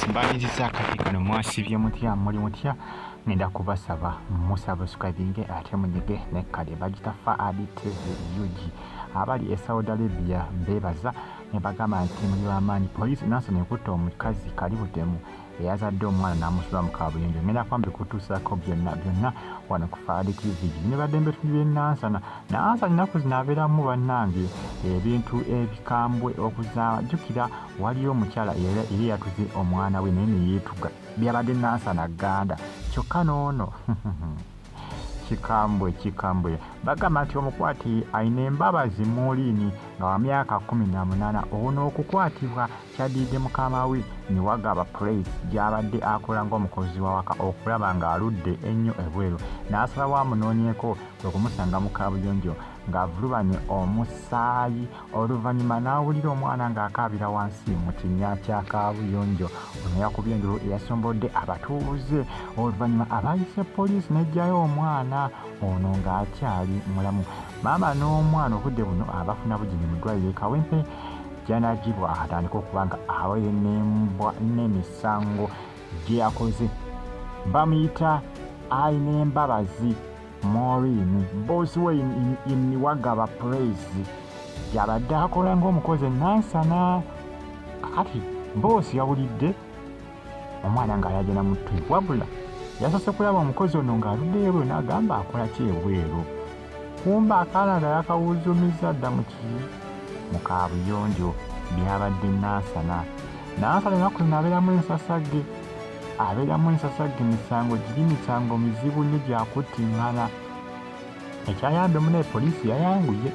Yes, mbaniriza akati kano. Mwasibye mutya? Muli mutya? Ngenda kubasaba musubscribinge ate munyige nekkade bagita Faadi TV UG. Abali e Saudi Arabia beebaza ne bagamba nti muli b'amaanyi. Poliisi Nansana ekutta omukazi kalibutemu eyazadde omwana n'amusula mu kabuyonjo. Ngenda kuba mbikutuusaako byonna byonna wano ku Faadi TV. Ne baddembe tuli Nansana. Nansana ennaku zino abeeramu bannange ebintu ebikambwe okuzaama. Jjukira waliyo omukyala era yatuze omwana we naye ne yeetuga. Byabadde Nansana Gganda kyokka n'ono kikambwe kikambwe. Bagamba nti omukwate alina embabazi Maureen nga wa myaka 18. Ono okukwatibwa kyaddiridde mukama we Niwagaba Praise gy'abadde akola ng'omukozi w'awaka okulaba ng'aludde ennyo ebweru n'asalawo amunoonyeeko, kwe kumusanga mu kaabuyonjo ng'avulubanye omusaayi, oluvannyuma n'awulira omwana ng'akaabira wansi mu kinnya kya kaabuyonjo. Ono yakubye enduulu eyasombodde abatuuze, oluvannyuma abayise poliisi n'eggyayo omwana ono ng'akyali mulamu. Maama n'omwana obudde buno abafuna bujjanjabi mu ddwaliro e Kawempe gy'anaagibwa atandike okuba nga awerenembwa n'emisango gye yakoze. Bamuyita Ainembabazi Maureen, bboosi we ye Niwagaba Praise gy'abadde akola ng'omukozi e Nansana. Kakati bboosi yawulidde omwana ng'alaajana mu ttoyi, wabula yasoose kulaba omukozi ono ng'aluddeyo ebweru n'agamba akola ki ebweru, kumba akaana nga yakawuzuumizza dda mu ki mu kaabuyonjo. Byabadde Nansana. Nansana ennaku zino abeeramu ensasagge, abeeramu ensasagge, misango giri misango mizibu nnyo gyakuttiŋŋana. Ekyayambye munaye poliisi yayanguye.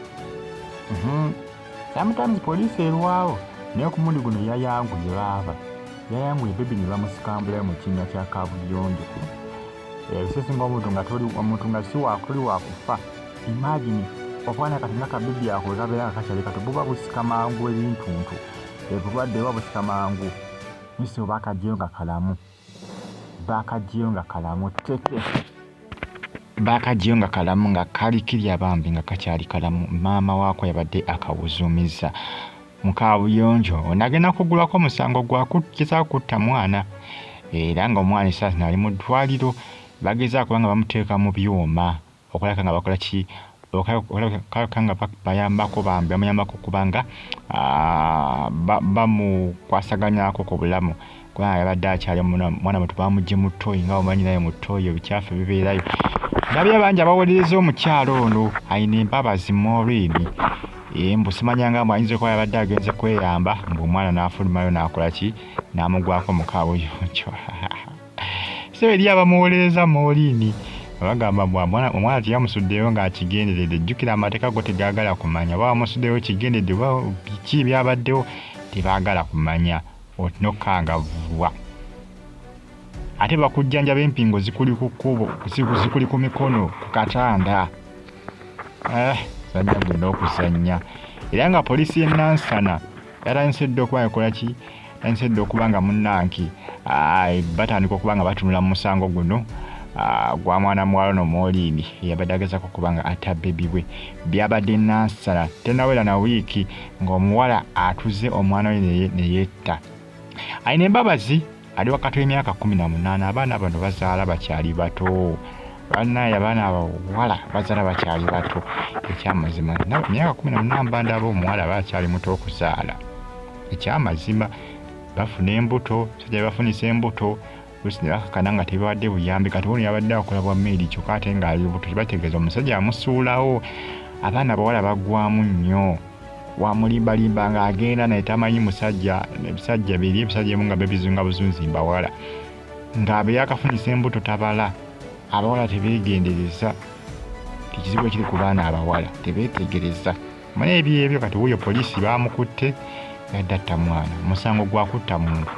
Sometimes poliisi erwawo, naye ku mulundi guno yayanguye, baaba yayanguye baby ne bamusikambulayo mu kinnya kya kaabuyonjo. Ebisesinga omuntu nga toli omuntu nga si toli wakufa. Imagine obwana kati nga kabebi ako bwe kabeera nga kakyali kato, buba busika mangu ebintuntu, obulwadde buba busika mangu. Misi baakaggyeyo nga kalamu, baakaggyeyo nga kalamu tteke, baakaggyeyo nga kalamu nga kali kirya bambi nga kakyali kalamu. Maama waako yabadde akawuzuumiza mu kaabuyonjo. Ono agenda kuggulwako omusango gwa kugezaako kutta mwana, era ng'omwana essaawa zino ali mu ddwaliro, bagezaako kubanga bamuteeka mu byuma okulabika nga bakola ki, okulabika nga bayambako bambi bamuyambako kubanga bamukwasaganyako ku bulamu, kubanga yabadde akyali mwana muto, bamuggye mu ttooyi nga bw'omanyi naye mu ttooyi ebikyafu bibeerayo. Ndabye bangi abawolereza omukyala ono ayina embabazi Maureen, mbu simanyanga mbu ayinza okuba yabadde agenze kweyamba, mbu omwana n'afulumayo n'akola ki, n'amugwako mu kaabuyonjo. So eri abamuwolereza Maureen bagamba mbu omwana teyamusuddeyo ng'akigenderedde. Jjukira amateeka go tegaagala kumanya oba wamusuddeyo kigenderedde oba biki byabaddewo, tebaagala kumanya, olina okkangavvulwa. Ate bakujjanjaba empingo zikuli ku kkubo, zikuli ku mikono ku katanda. Zannya gwe n'okuzannya. Era nga poliisi y'e Nansana yatandise dda okuba ekola ki, yatandise dda okuba nga munnange batandika okuba nga batunula mu musango guno gwa mwana muwala ono Maureen eyabadde agezaako okuba nga atta baby we. Byabadde Nansana, tennawera na wiiki ng'omuwala atuze omwana we ne yetta. Alina embabazi ali wakati w'emyaka 18. Abaana bano bazaala bakyali bato bannaye, abaana abawala bazaala bakyali bato. Ekyamazima emyaka 18 mba ndaba omuwala aba akyali muto okuzaala. Ekyamazima bafuna embuto, musajja bafunisa embuto, oluusi ne bakakana nga tebawadde buyambi. Kati ono yabadde akola bwa maid kyokka ate ng'ali lubuto, kibategeeza omusajja amusuulawo. Abaana abawala baggwamu nnyo, wamulimbalimba ng'agenda naye tamanyi musajja. Ebisajja biri ebisajja ebimu nga bebizunga buzunzi mbawala ng'abe yakafunisa embuto tabala. Abawala tebeegendereza, ekizibu ekiri ku baana abawala tebeetegereza manye ebyo ebyo. Kati wuuyo poliisi bamukutte yadde atta mwana, musango gwa kutta muntu.